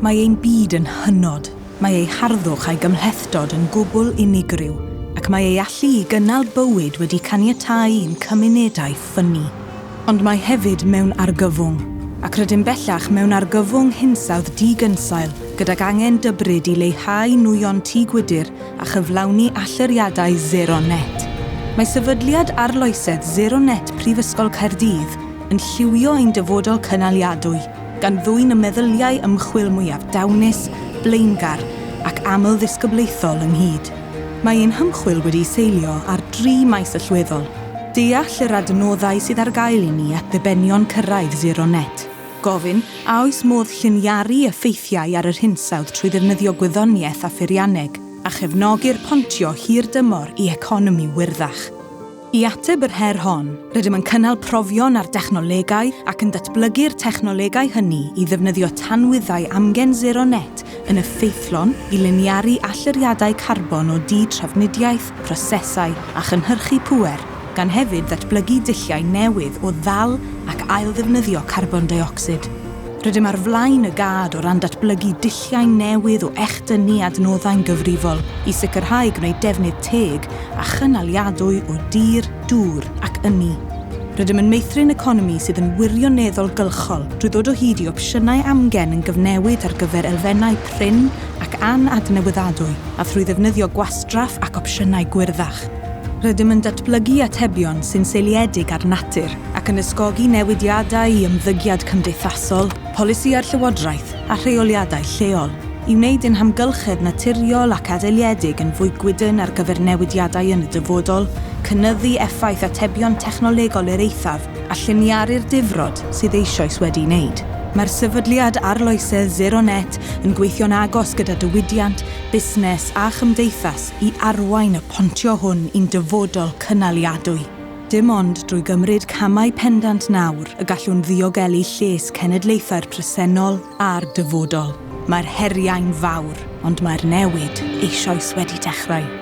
Mae ein byd yn hynod. Mae ei harddwch a'i gymhlethdod yn gwbl unigryw, ac mae ei allu i gynnal bywyd wedi caniatáu i'n cymunedau ffynnu. Ond mae hefyd mewn argyfwng, ac rydym bellach mewn argyfwng hinsawdd digynsail gydag angen dybryd i leihau nwyon tŷ gwydr a chyflawni allyriadau sero net. Mae Sefydliad Arloesedd Sero Net Prifysgol Caerdydd yn lliwio ein dyfodol cynaliadwy, gan ddwyn y meddyliau ymchwil mwyaf dawnus, blaengar ac amlddisgyblaethol ynghyd. Mae ein hymchwil wedi'i seilio ar dri maes allweddol, deall yr adnoddau sydd ar gael i ni at ddibenion cyrraedd sero net, gofyn a oes modd lliniaru effeithiau ar yr hinsawdd trwy ddefnyddio gwyddoniaeth a pheirianneg, a chefnogi'r pontio hir-dymor i economi wyrddach. I ateb yr her hon, rydym yn cynnal profion ar dechnolegau ac yn datblygu'r technolegau hynny i ddefnyddio tanwyddau amgen sero net yn effeithlon i liniaru allyriadau carbon o du trafnidiaeth, prosesau a chynhyrchu pŵer, gan hefyd ddatblygu dulliau newydd o ddal ac ail-ddefnyddio carbon deuocsid. Rydym ar flaen y gad o ran datblygu dulliau newydd o echdynnu adnoddau'n gyfrifol i sicrhau gwneud defnydd teg a chynaliadwy o dir, dŵr ac ynni. Rydym yn meithrin economi sydd yn wirioneddol gylchol drwy ddod o hyd i opsiynau amgen yn gyfnewid ar gyfer elfennau prin ac anadnewyddadwy a thrwy ddefnyddio gwastraff ac opsiynau gwyrddach. Rydym yn datblygu atebion sy'n seiliedig ar natur ac yn ysgogi newidiadau i ymddygiad cymdeithasol, polisïau'r llywodraeth a rheoliadau lleol, i wneud ein hamgylchedd naturiol ac adeiledig yn fwy gwydn ar gyfer newidiadau yn y dyfodol, cynyddu effaith atebion technolegol i'r eithaf a lliniaru'r difrod sydd eisoes wedi'i wneud. Mae'r Sefydliad Arloesedd Sero Net yn gweithio'n agos gyda diwydiant, busnes a chymdeithas i arwain y pontio hwn i'n dyfodol cynaliadwy. Dim ond drwy gymryd camau pendant nawr y gallwn ddiogelu lles cenedlaethau'r presennol a'r dyfodol. Mae'r heriau'n fawr, ond mae'r newid eisoes wedi dechrau.